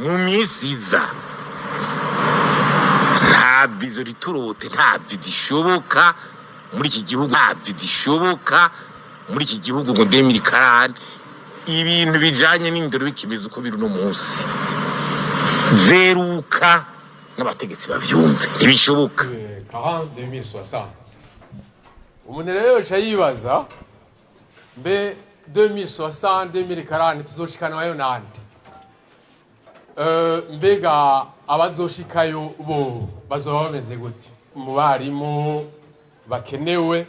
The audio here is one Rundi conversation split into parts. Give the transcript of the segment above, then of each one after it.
Mu minsi iza nta vision riturote, nta vision ishoboka muri iki gihugu, nta vision ishoboka muri iki gihugu ngo 2040 ibintu bijanye n'indero bikimeze uko biri uno munsi. Zeruka n'abategetsi bavyumve, ntibishoboka. 40 2060. Umuntu rero yoca yibaza: mbe 2060, 2040 tuzoshikanayo nande? Mbega abazoshikayo bo bazoba bameze gute mu barimu bakenewe?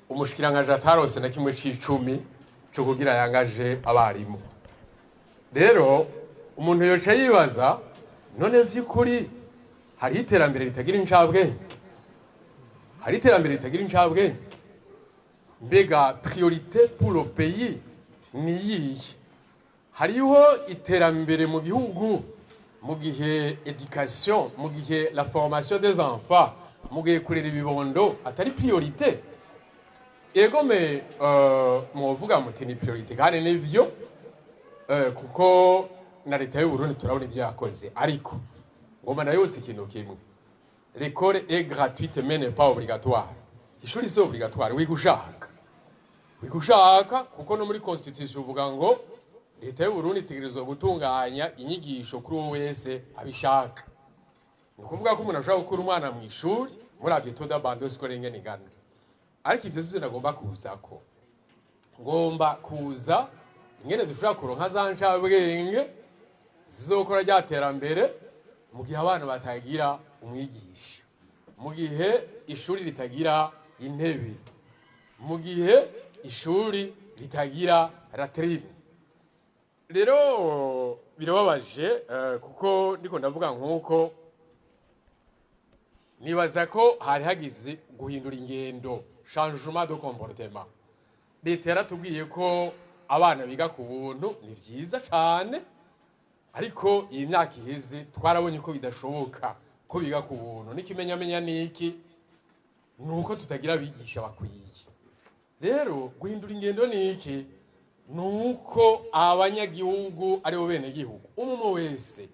Umushikiranganji atarose na kimwe c'icumi co kugira yangaje abarimu. Rero umuntu yoca yibaza: none vy'ukuri hariho iterambere ritagira incabwenge? Hari iterambere ritagira incabwenge? Mbega priorité pour le pays ni iyihe? Hariho iterambere mu gihugu mu gihe éducation, mu gihe la formation des enfants, mu gihe kurera ibibondo atari priorité? Ego me mwovuga muti ni priorité, kandi nivyo, kuko na leta y'u Burundi turabona ivyo yakoze. Ariko ngoma nayose ikintu kimwe: l'école est gratuite mais n'est pas obligatoire. Ishuri si obligatoire, wiga ushaka, wiga ushaka, kuko no muri constitution uvuga ngo leta y'u Burundi itegerezwa gutunganya inyigisho kuri uwo wese abishaka. Ni ukuvuga ko umuntu ashobora gukura umwana mu ishuri, muravye taux d'abandon scolaire ingene ingana. Ariko ivyo sivyo nagomba kuzako. Ngomba kuza ingene dushobora kuronka za ncabwenge zizokora rya terambere mu gihe abana batagira umwigisha, mu gihe ishuri ritagira intebe, mu gihe ishuri ritagira latrine. Rero birababaje, kuko ndiko ndavuga nk'uko nibaza ko hari hagize guhindura ingendo, changement de comportement. Leta yaratubwiye ko abana biga ku buntu, ni vyiza cane, ariko iyi myaka iheze twarabonye ko bidashoboka ko biga ku buntu. N'ikimenyamenya niki? Ni uko tutagira abigisha bakwiye. Rero guhindura ingendo ni iki? Ni uko abanyagihugu, aribo bene gihugu, umwe wese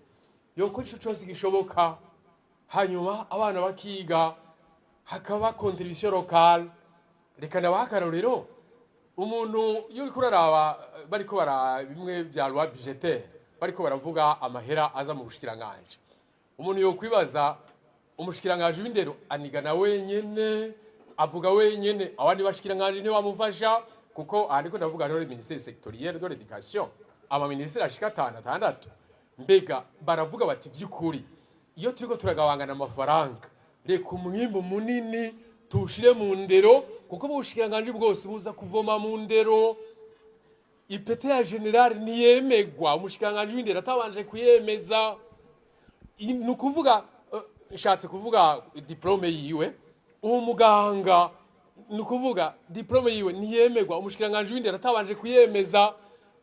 yokora ico cose gishoboka, hanyuma abana bakiga, hakaba contribution locale. Reka ndabaha akarorero. Umuntu iyo uriko uraraba, bariko bara bimwe vya loi budgétaire, bariko baravuga amahera aza mu bushikiranganji, umuntu yokwibaza: umushikiranganji w'indero anigana wenyene, avuga wenyene, abandi bashikiranganji ntibamufasha? Kuko aha ndiko ndavuga rero ministère sectoriel de l'éducation, ama ministère ashika atanu, atandatu. Mbega baravuga bati: vy'ukuri iyo turiko turagabangana amafaranga, reka umwimbu munini tuwushire mu ndero, kuko ubushikiranganji bwose buza kuvoma mu ndero. Ipete ya général ntiyemegwa umushikiranganji w'indero atabanje kuyemeza. Ni ukuvuga, nshatse kuvuga diplôme yiwe, uwo muganga, ni ukuvuga diplôme yiwe ntiyemegwa umushikiranganji w'indero atabanje kuyemeza.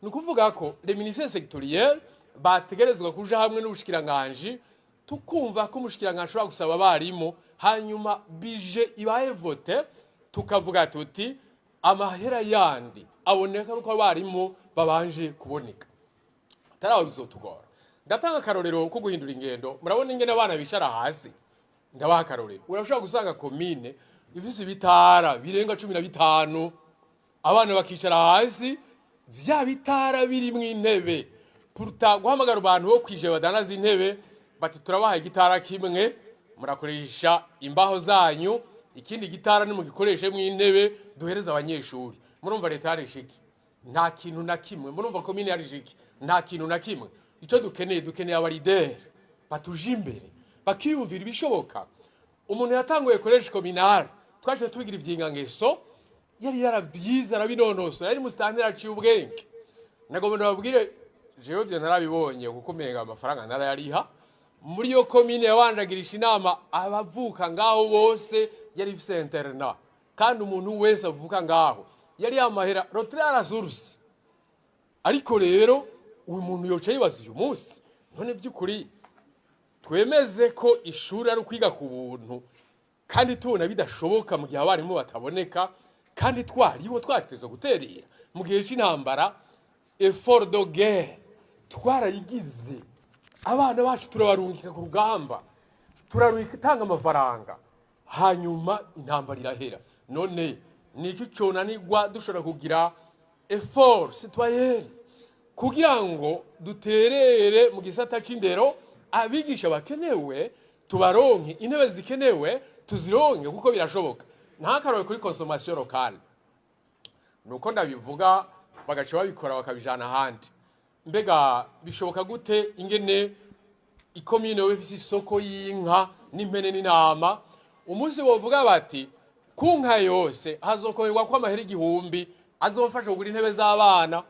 Ni ukuvuga ko les ministères sectoriels bategerezwa kuja hamwe n'ubushikiranganji, tukumva ko umushikiranganji ashobora gusaba abarimu, hanyuma budget ibaye voté, tukavuga tuti amahera yandi aboneka nuko abarimu babanje kuboneka. Atari bizotugora. Ndatanga akarorero ko guhindura ingendo. Murabona ingene abana bicara hasi. Ndabaha akarorero: urashobora gusanga komine ifise ibitara birenga 15, abana bakicara hasi, vya bitara birimwo intebe. Puruta guhamagara abantu bo kwije badanaza intebe, bati: "Turabaha igitara kimwe, murakoresha imbaho zanyu, ikindi gitara nimugikoreshe intebe duhereza abanyeshuri." Murumva leta yarishe iki? Nta kintu na kimwe. Murumva komine yarishe iki? Nta kintu na kimwe. Icyo dukeneye, dukeneye aba leaders batuje imbere, bakiyumvira ibishoboka. Umuntu yatanguye collège communal, twaje tubigira ivyingangeso, yari yaravyize, arabinonosora, yari musitanteri aciye ubwenge. Nagomba ndababwire, jewe vyo narabibonye, kuko umenga amafaranga narayariha muri iyo komine. Yabanjagirisha inama abavuka ngaho bose, yari ifise internat, kandi umuntu wese avuka ngaho yari yamahera retrait à la source. Ariko rero uyu muntu yoca yibaza uyu munsi: none by'ukuri twemeze ko ishuri ari ukwiga ku buntu, kandi tubona bidashoboka mu gihe abarimu bataboneka, kandi twariho twatezwa guterera mu gihe c'intambara? Effort de guerre Twarayigize, abana bacu turabarungika ku rugamba, turarungika amafaranga, hanyuma intambara irahera. None ni iki conanirwa dushobora kugira effort citoyenne kugira ngo duterere mu gisata c'indero, abigisha bakenewe tubaronke, intebe zikenewe tuzironke, kuko birashoboka? Ntakarore kuri consommation locale, nuko ndabivuga bagaca babikora bakabijana ahandi. Mbega bishoboka gute ingene ikomine yoba ifise isoko y'inka n'impene n'intama, umunsi bovuga bati ku nka yose hazokorerwa ko amahera 1000 azofasha kugura intebe z'abana?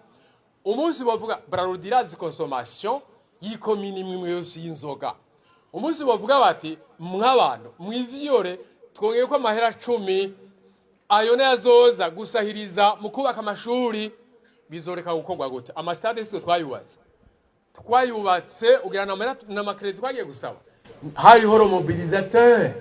Umunsi bavuga Brarudi irazi consommation y'ikomine imwe imwe yose y'inzoga, umunsi bavuga bati mw'abantu mwivyore twongeye ko amahera 10, ayo nayo azoza gusahiriza mu kubaka amashuri, bizoreka gukorwa gute? Amasitade sitwe twayubatse, twayubatse ugira n'ama crédits twagiye gusaba. Hariho le mobilisateur,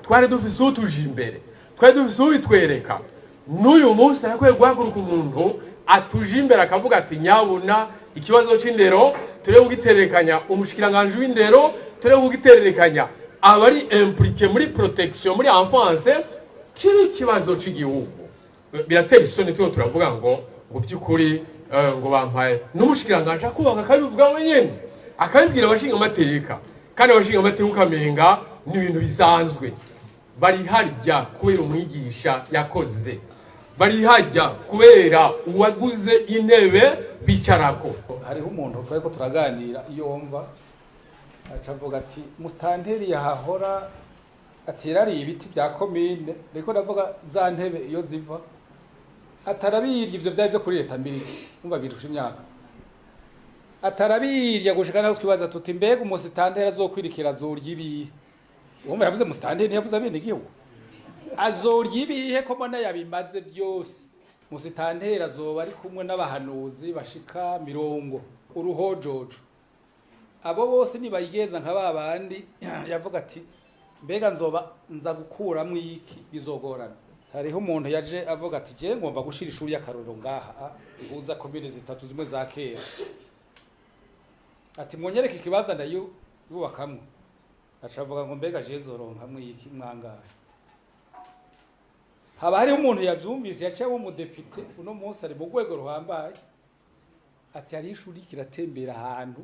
twari dufise utuje imbere, twari dufise ubitwereka. N'uyu munsi arakwiye guhaguruka umuntu atuje imbere, akavuga ati nyabuna ikibazo c'indero turebe kugiterekanya umushikiranganji w'indero, turebe kugiterekanya abari impliqué muri protection, muri enfance, kiri ikibazo c'igihugu. Biratera isoni tuko turavuga ngo by'ukuri ngo bampaye n'umushikiranganji akubaka, akabivuga wenyene, akabibwira abashinga amateka, kandi abashinga amateka ukamenga ni ibintu bisanzwe. Bari harya kubera umwigisha yakoze, bari hajya kubera uwaguze intebe bicarako. Hariho umuntu twari ko turaganira, iyo wumva aca avuga ati musitanteri yahahora aterariye ibiti bya komine, reko ndavuga za ntebe iyo ziva, atarabirya ivyo vyari vyo kuri leta mbirigi, umva birusha imyaka, atarabirya gushika naho twibaza tuti mbega umusitanteri azokwirikira azorya ibihe? Wumva yavuze musitanteri, ntiyavuze abenegihugu. Azorya ibihe ko mbona yabimaze byose? Musitanteri azoba ari kumwe n'abahanuzi bashika 40, uruhojojo. Abo bose nibayigeza nka ba bandi yavuga ati mbega nzoba nza gukuramwo iki? Bizogorana. Hariho umuntu yaje avuga ati je ngomba gushira ishuri y'akarorero ngaha ihuza komine zitatu zimwe za kera, ati mwonyereke ikibanza ndayubakamwo. Aca avuga ngo mbega je nzoronkamwo iki mwangahe? Haba hariho umuntu yavyumvise yaciye aba umudepite, uno munsi ari mu rwego ruhambaye, ati hariho ishuri kiratembera ahantu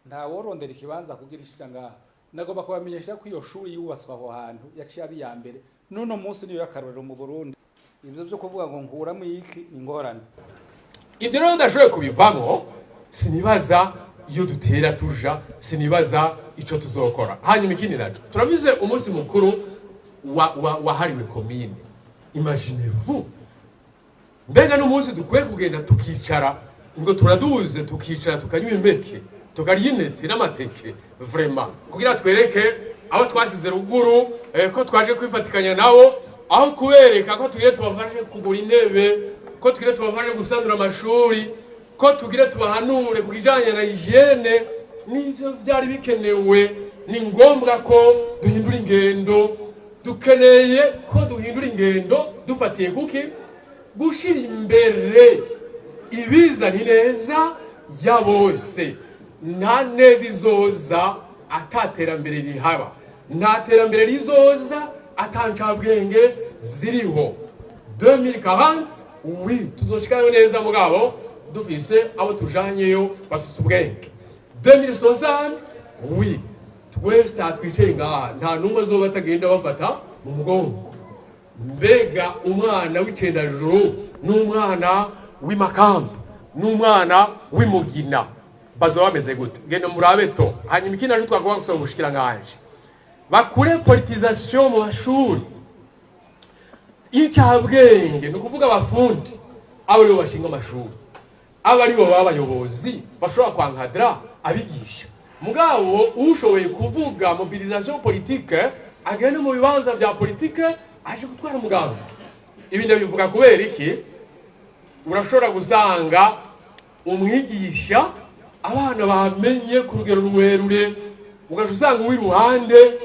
ntaworondera ikibanza kugira ishira ngaha. Nagomba kubamenyesha ko iyo shuri yubatswe aho hantu yaciye aba iya mbere, n'uno munsi niyo y'akarorero mu Burundi. Ivyo vyo kuvuga ngo nkuramo iki ni ingorane. Ibyo rero ndashoboye kubivamo, sinibaza iyo dutera tuja, sinibaza ico tuzokora. Hanyuma ikindi naco, turavize umunsi mukuru wahariwe komine. Imaginez-vous, mbega n'umunsi dukwiye kugenda tukicara ngo turaduze, tukicara tukanywa impeke, tukarya intete n'amateke, vraiment kugira twereke aho twasize ruguru ko twaje kwifatikanya nabo, aho kubereka ko tugire tubafashe kugura intebe, ko tugire tubafashe gusanura amashuri, ko tugire tubahanure ku kijanye na hygiène? Nivyo vyari bikenewe. Ni ngombwa ko duhindura ingendo, dukeneye ko duhindura ingendo dufatiye kuki gushira imbere ibizana ineza ya bose. Nta neza izoza ata terambere rihaba, nta terambere rizoza ata ncabwenge ziriho. 2040, oui, tuzoshikayo neza, mugabo dufise abo tujanyeyo bafise ubwenge. 2060, oui, twese aha twicaye ngaha nta n'umwe azoba atagenda bafata mu mugongo. Mbega umwana w'icendajuru n'umwana w'imakamba n'umwana w'imugina bazoba bameze gute? Genda murabe to. Hanyuma ikindi naco twagomba gusaba ubushikiranganji, bakure politisation mu mashuri y'incabwenge, ni ukuvuga abafundi abo aribo bashinga amashuri, abo aribo baba abayobozi bashobora kwankadra abigisha. Mugabo ushoboye kuvuga mobilisation politique, agende mu bibanza bya politike aje gutwara umugambi. Ibi ndabivuga kubera iki? Urashobora gusanga umwigisha abana bamenye ku rugero rurerure, ugaca usanga uw'iruhande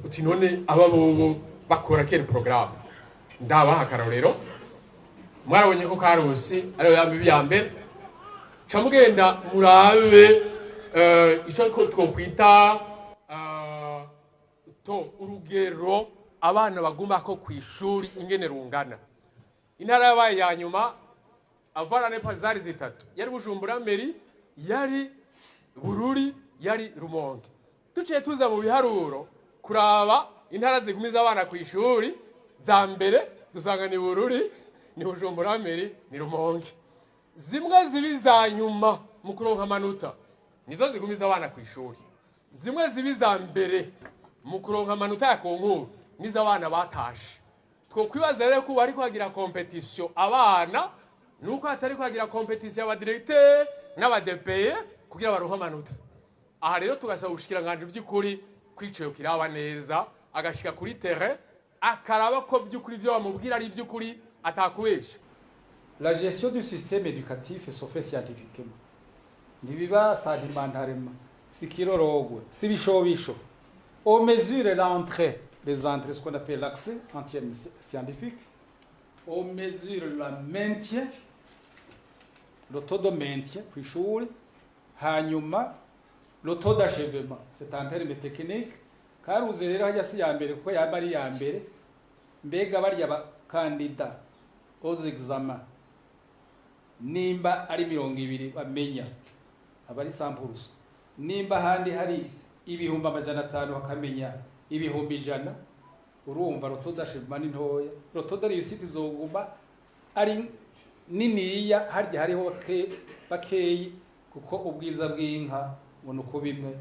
uti none aba bobo bakora quel programme? Ndabaha akarorero. Mwarabonye ko Karusi ariyo yamba ya mbere. Ca mugenda murabe ico twokwita to urugero abana bagumako kw'ishuri ingene rungana. Intara yabaye ya nyuma avana nepa zari zitatu, yari Bujumbura Mairie, yari Bururi, yari Rumonge. Tuciye tuza mu biharuro kuraba intara zigumiza abana ku ishuri za mbere, dusanga ni Bururi, ni Bujumbura Mairie, ni Rumonge. Zimwe zibi za nyuma mu kuronka amanota nizo zigumiza abana ku ishuri, zimwe zibi za mbere mu kuronka amanota ya concours nizo abana batashe. Twokwibaza rero ko bari kuhagira compétition abana, nuko hatari kuhagira compétition y'aba directeur n'aba DPE kugira baronke amanota. Aha rero tugasaba ubushikiranganji vy'ukuri kwicaye kiraba neza, agashika kuri terrain, akaraba ko vy'ukuri ivyo bamubwira ari ivy'ukuri, atakubesha. La gestion du système éducatif se fait scientifiquement. Ntibiba sentimentalement, si kirorogwe, si bishobisho. On mesure l'entrée, les entrées, ce qu'on appelle l'accès en termes scientifiques. On mesure le maintien, le taux de maintien kw'ishuri, hanyuma le taux d'achèvement, c'est un terme technique. Karuze rero hajya si ya mbere, kuko yaba ari iya mbere, mbega barya bakandida aux examens nimba ari 20 bamenya, aba ari 100%. Nimba ahandi hari 500,000 bakamenya 100,000, urumva le taux d'achèvement ni ntoya, le taux de réussite izoguma ari niniya harya hariho bakeyi, kuko ubwiza bw'inka ngo ni uko bimwe.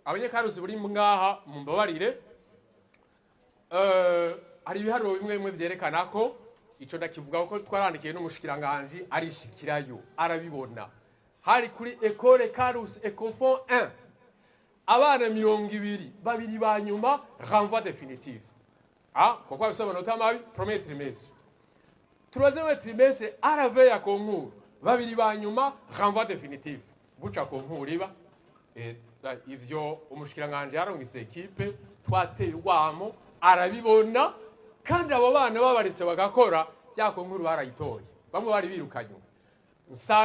Abanyakarusi buri ngaha mumbabarire, hari ibiharuro bimwe bimwe vyerekana ko ico ndakivuga ko twarandikiye n'umushikiranganji, arishikirayo arabibona. Hari kuri école Karusi Ecofond 1, abana 20, babiri ba nyuma renvoi définitif, ah, kuko bafise amanota mabi premier trimestre. Troisième trimestre, à la veille ya concours, babiri ba nyuma renvoi définitif. Guca concours iba. Ivyo umushikiranganji yarongise équipe, twateye urwamo, arabibona. Kandi abo bana babaretse bagakora ya concours, barayitoye, bamwe bari birukanywe.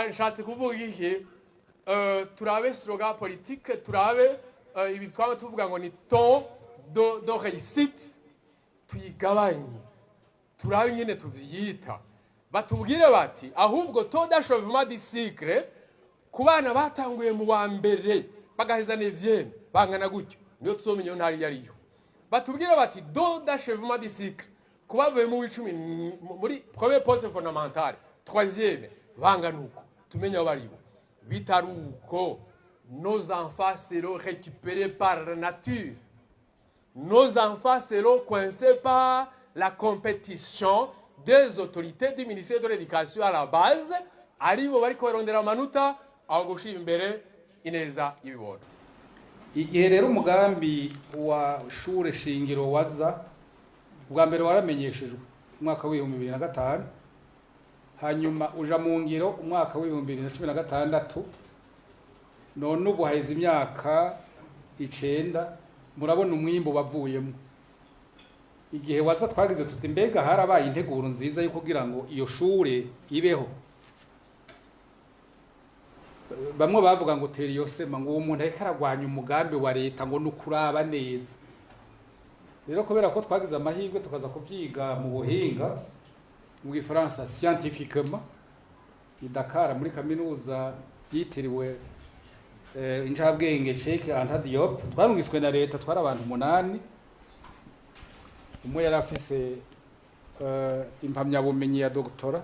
Nshatse kuvuga iki? Turabe slogan politique, turabe ibi twaba tuvuga ngo ni taux de réussite, tuyigabanye, turabe nyine tuvyita. Batubwire bati ahubwo taux d'achèvement du cycle ku bana batanguye mu wa mbere bagaheza neuvième bangana gutyo, niyo tuzomenya iyo ntari yariyo. Batubwire bati taux d'achèvement du cycle ku bavuye mu w'icumi muri premier poste fondamental, troisième, bangana uko, tumenye aho baribo. Bitari uko, nos enfants seront récupérés par la nature, nos enfants seront coincés par la compétition des autorités du ministère de l'Éducation à la base, aribo bariko barondera amanota aho gushira imbere ineza y'ibibondo. Igihe rero umugambi wa shure shingiro waza ubwa mbere, waramenyeshejwe umwaka w'2005, hanyuma uja mu ngiro umwaka w'2016. None ubu haheze imyaka 9, murabona umwimbu wavuyemo. Igihe waza twagize tuti: mbega harabaye integuro nziza yo kugira ngo iyo shure ibeho? Bamwe bavuga ngo tera iyo sema, ngo uwo muntu ariko aragwanya umugambi wa leta, ngo ni ukuraba neza. Rero kubera ko twagize amahirwe tukaza kubyiga mu buhinga, mu gifaransa scientifiquement, i Dakar muri kaminuza yitiriwe incabwenge Cheikh Anta Diop. Twarungitswe na leta, twari abantu umunani. Umwe yari afise impamyabumenyi ya doctorat,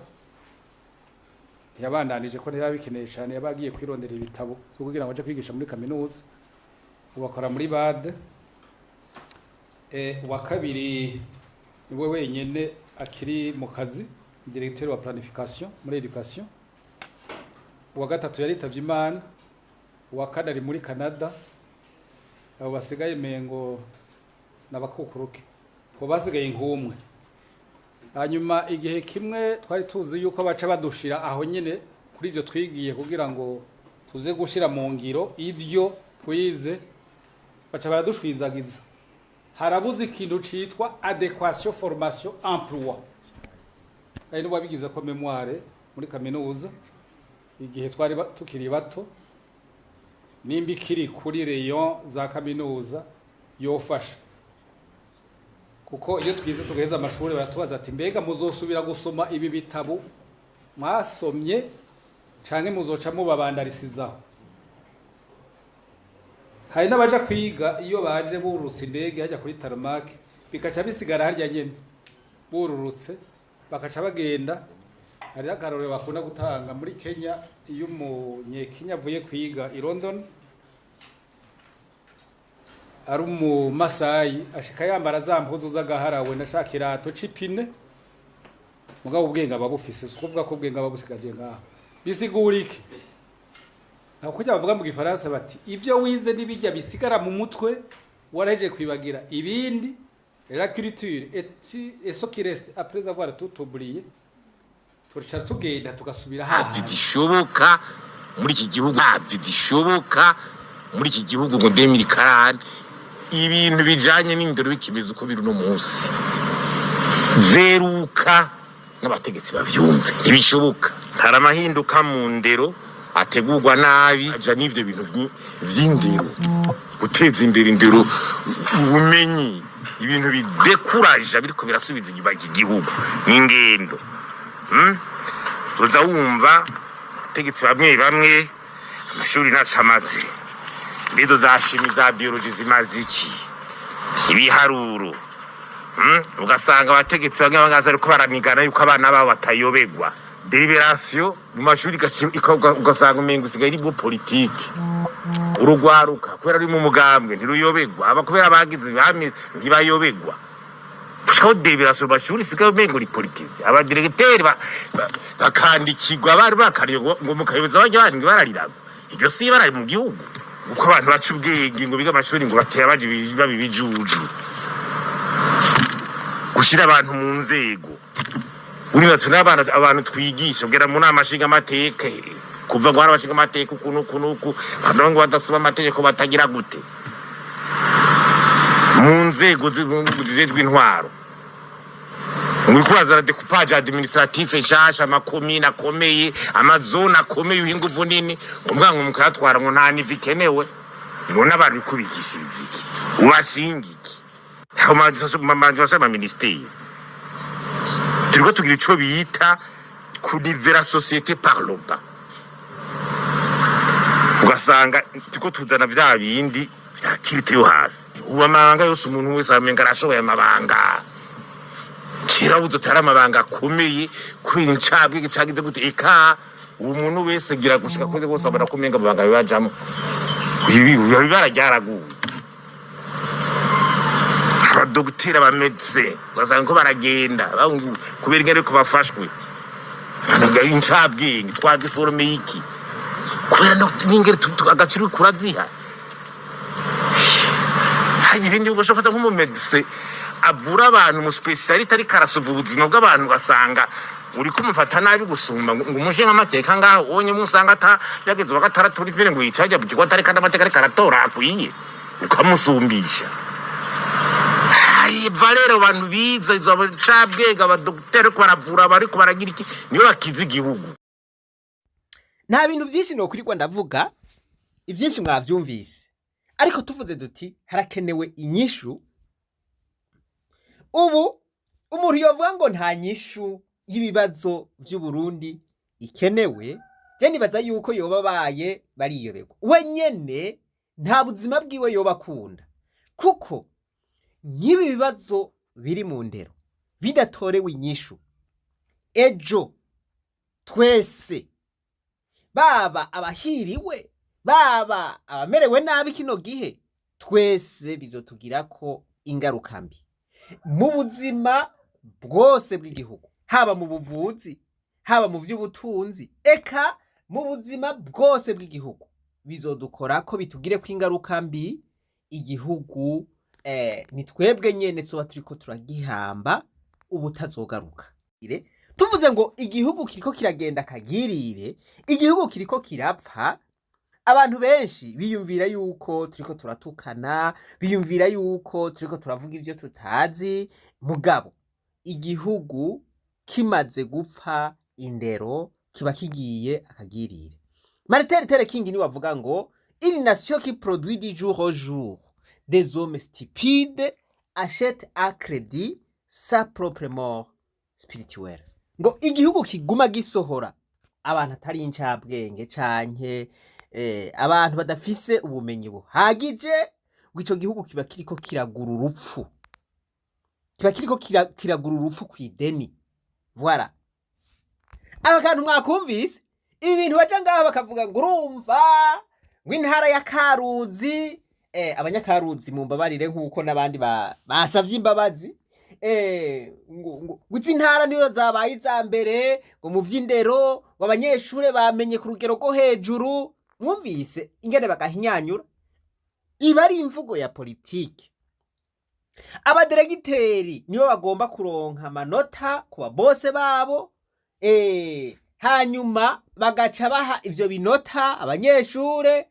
ntiyabandanije ko ntiyabikeneye cyane, yaba agiye kwirondera ibitabo byo kugira ngo aje kwigisha muri kaminuza, ubu akora muri BAD. Uwa kabiri niwe wenyene akiri mu kazi, directeur wa planification muri éducation. Uwa gatatu yaritavye Imana, uwa kane ari muri Canada. Abo basigaye mengo n'abakukuruke, ngo basigaye nk'umwe. Hanyuma igihe kimwe twari tuzi yuko baca badushira aho nyene kuri ivyo twigiye kugira ngo tuze gushira mu ngiro ivyo twize, baca baradushwizagiza. Harabuze ikintu citwa adéquation formation emploi. Hari n'uwabigize ko mémoire muri kaminuza. Igihe twari tukiri bato, nimba ikiri kuri rayon za kaminuza yofasha, kuko iyo twize tugaheza amashuri baratubaza ati: "Mbega muzosubira gusoma ibi bitabo mwasomye canke muzoca mubabandarisizaho?" Hari n'abaja kwiga, iyo baje bururutse indege hajya kuri tarmac, bikaca bisigara harya nyene bururutse, bakaca bagenda. Hari akarorero bakunda gutanga muri Kenya: iyo umunyekenya avuye kwiga i London ari umumasayi, ashika yambara za mpuzu z'agaharawe na ca kirato c'ipine, mugabo ubwenge aba bufise. Si ukuvuga ko ubwenge aba busigaje ngaho. Bisigura iki? Nta kurya bavuga mu Gifaransa bati: "Ibyo wize n'ibijya bisigara mu mutwe, warahejeje kwibagira ibindi." La culture et ce qui reste après avoir tout oublié. Turicara tugenda tugasubira Ntabwo hahandi. gishoboka muri iki gihugu, ntabwo gishoboka muri iki gihugu ngo 2040 ibintu bijanye n'indero bikimeze uko biri uno munsi. Zeruka n'abategetsi bavyumve, ntibishoboka. Hari amahinduka mu ndero ategurwa nabi, aja n'ivyo bintu vy'indero, guteza imbere indero, ubumenyi, ibintu bidekuraja biriko birasubiza inyuma iki gihugu n'ingendo. Tuza wumva abategetsi bamwe bamwe: "Amashuri ntaco amaze, mbizo za chimie, za biologie zimaze iki, ibiharuro?" Ugasanga abategetsi bamwe bamwe ariko baranigana yuko abana babo batayobegwa. Délibération mu mashuri ugasanga umengo isigaye ari bwo politiki. Urugwaruka kubera ruri mu mugambwe ntiruyobegwa, aba kubera abagize bamize ntibayobegwa. Gushikaho délibération mu mashuri isigaye umengo ni politiki. Abadiregiteri bakandikirwa, bari bakariye ngo mukayoboza bajya bandi barariragwa. Iryo si ibara mu gihugu, uko abantu baca ubwenge ngo biga amashuri ngo batera baje baba ibijuju. Gushira abantu mu nzego uri natwe n'abana, abantu twigisha ubwira mu nama nshinga amateka, kuva ngo hari abashinga amateka uku n'uku n'uku, abantu ngo badasoma amategeko, batagira gute mu nzego zijejwe intwaro, ngo uriko urazana découpage administratif nshasha, amakomine akomeye, amazone akomeye, uha inguvu nini, ngo mbwa ngo mukayatwara ngo nta niveau ikenewe. None abantu uriko ubigishiriza iki? Ubashinga iki? Aho ma ministeri turiko tugira ico bita kunivera société par le bas, ugasanga turiko tuzana vya bindi vya culte yo hasi. Ubu amabanga yose, umuntu wese amenga arashoboye amabanga. Kera buzo utari amabanga akomeye kubera incabwenge cagize gute, eka ubu umuntu wese gira gushika kuri bose babona ko umenga amabanga bibajamwo. Ibi biba ibara ryaraguye. Abadogiteri, abamedse, ugasanga ko baragenda kubera ingene ko bafashwe incabwenge twazi forme y'iki, kubera n'ingene agaciro kuraziha. Hari ibindi bihugu ushobora gufata nk'umumedse avura abantu, umu spécialiste, ariko arasuva ubuzima bw'abantu, ugasanga uriko umufata nabi gusumba ngo umuje nk'amateka ngaho onye musanga ata yageze uwa gatandatu uri mbere ngo yicaye ajya mu kigo atari kandi amateka ariko aratora akwiye, ukamusumbisha. Ai, valeur abantu bize izo ncabwenge, abadogiteri ariko baravura, bariko baragira iki, nibo bakiza igihugu. Nta bintu byinshi nokwirirwa ndavuga, ibyinshi mwavyumvise, ariko tuvuze duti harakenewe inyishu. Ubu umuntu yovuga ngo nta nyishu y'ibibazo vy'Uburundi ikenewe, je nibaza yuko yoba abaye bariyoberwa we nyene, nta buzima bwiwe yoba akunda, kuko nk'ibi bibazo biri mu ndero bidatorewe inyishu, ejo twese, baba abahiriwe, baba abamerewe nabi kino gihe, twese bizotugirako ingaruka mbi mu buzima bwose bw'igihugu, haba mu buvuzi, haba mu vy'ubutunzi, eka mu buzima bwose bw'igihugu bizodukorako, bitugireko ingaruka mbi. Igihugu ni twebwe nyene tuzoba turiko turagihamba ubutazogaruka. Tuvuze ngo igihugu kiriko kiragenda kagirire, igihugu kiriko kirapfa, abantu benshi biyumvira yuko turiko turatukana, biyumvira yuko turiko turavuga ivyo tutazi. Mugabo igihugu kimaze gupfa indero Kiba kigiye akagirire. Martin Luther King niwe avuga ngo: "Une nation qui produit du jour au jour des hommes stupides achète à crédit sa propre mort spirituelle." Ngo igihugu kiguma gisohora abantu atari incabwenge canke abantu badafise ubumenyi buhagije, ngo ico gihugu kiba kiriko kiragura urupfu, kiba kiriko kiragura urupfu kw'ideni. Voilà, aka kantu mwakumvise. Ibi bintu baja ngaho bakavuga ngo urumva ngo intara ya Karuzi, abanyakaruzi mumbabarire, nk'uko n'abandi basavye imbabazi, ngo izi ntara niyo zabaye iza mbere ngo mu vy'indero, ngo abanyeshure bamenye ku rugero rwo hejuru. Mwumvise ingene bagahinyanyura? Iba ari imvugo ya politike. Abaderegiteri nibo bagomba kuronka amanota ku babose babo, hanyuma bagaca baha ivyo binota abanyeshure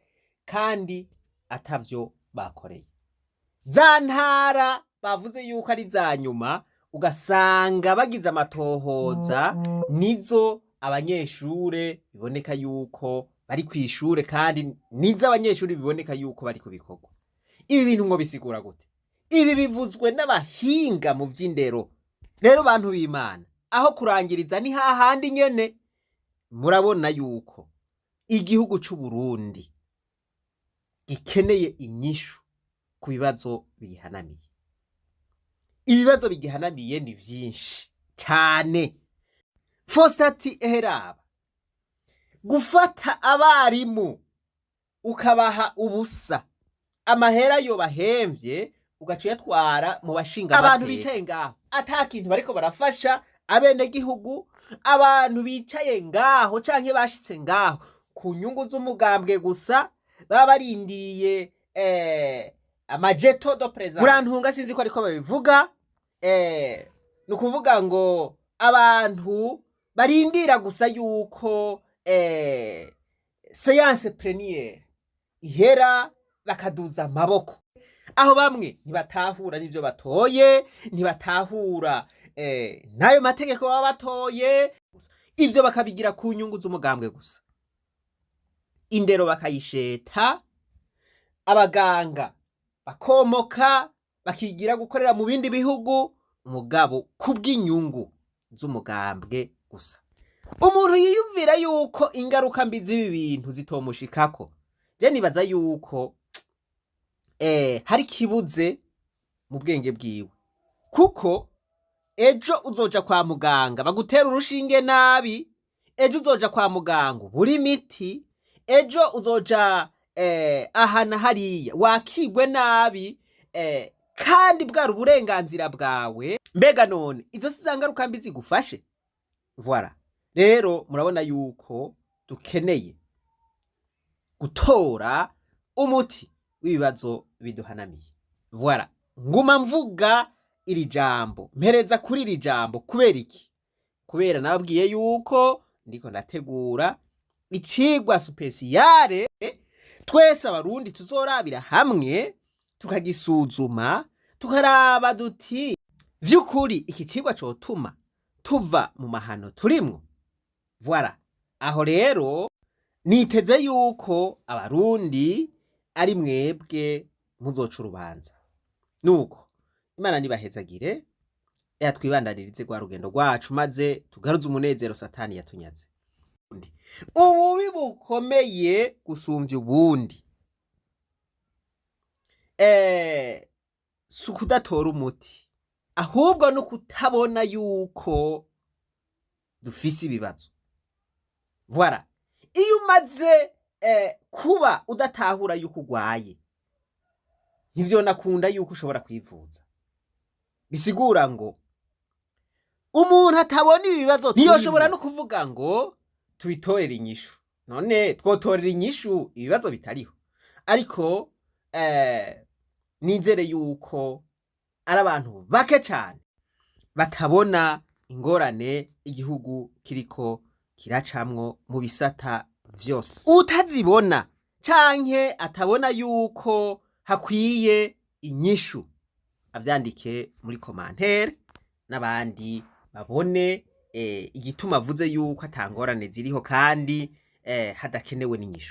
kandi atavyo bakoreye. Za ntara bavuze yuko ari za nyuma, ugasanga bagize amatohoza, nizo abanyeshure biboneka yuko bari kw'ishure, kandi nizo abanyeshure biboneka yuko bari ku bikorwa. Ibi bintu ngo bisigura gute? Ibi bivuzwe n'abahinga mu vy'indero. Rero bantu b'Imana, aho kurangiriza ni hahandi nyene. Murabona yuko igihugu c'u Burundi gikeneye inyishu ku bibazo bigihanamiye. Ibibazo bigihanamiye ni vyinshi cane. Faustin ati: "Eheraba gufata abarimu ukabaha ubusa, amahera yo bahemvye ugaca uyatwara mu bashinga abantu bicaye ngaho ata kintu bariko barafasha abenegihugu, abantu bicaye ngaho canke bashitse ngaho ku nyungu z'umugambwe gusa, baba barindiriye ama jetons de présence." Murantunga, sinzi ko ariko babivuga. Ni ukuvuga ngo abantu barindira gusa yuko séance plénière ihera bakaduza amaboko. Aho bamwe ntibatahura n'ivyo batoye, ntibatahura n'ayo mategeko baba batoye. Ivyo bakabigira ku nyungu z'umugambwe gusa. Indero bakayisheta, abaganga bakomoka bakigira gukorera mu bindi bihugu, mugabo kubw'inyungu z'umugambwe gusa. Umuntu yiyumvira yuko ingaruka mbi z'ibi bintu zitomushikako, je nibaza yuko hari kibuze mu bwenge bwiwe, kuko ejo uzoja kwa muganga bagutera urushinge nabi, ejo uzoja kwa muganga ubura imiti, ejo uzoja aha na hariya wakigwe nabi, kandi bwari uburenganzira bwawe. Mbega none izo si za ngaruka mbi zigufashe? Voilà, rero murabona yuko dukeneye gutora umuti w'ibibazo biduhanamiye. Voilà, nguma mvuga iri jambo, mpereza kuri iri jambo. Kubera iki? Kubera nababwiye yuko ndiko ndategura icigwa spéciale twese Abarundi tuzorabira hamwe, tukagisuzuma, tukaraba duti: vy'ukuri iki cigwa cotuma tuva mu mahano turimwo? Voilà, aho rero niteze yuko Abarundi ari mwebwe muzoca urubanza. Nuko Imana nibahezagire, twibandanirize rwa rugendo rwacu, maze tugaruze umunezero Satani yatunyaze. Ububi bukomeye gusumvya ubundi si ukudatora umuti, ahubwo no kutabona yuko dufise ibibazo. Voilà, iyo umaze kuba udatahura yuko ugwaye, ntivyonakunda yuko ushobora kwivuza. Bisigura ngo umuntu atabona ibi bibazo ntiyoshobora no kuvuga ngo tubitorere inyishu. None twotorera inyishu ibibazo bitariho? Ariko nizere yuko ari abantu bake cane batabona ingorane igihugu kiriko kiracamwo mu bisata vyose. Utazibona canke atabona yuko hakwiye inyishu, avyandike muri commentaire n'abandi babone. igituma avuze yuko atangorane ziriho kandi hadakenewe n'inyishu.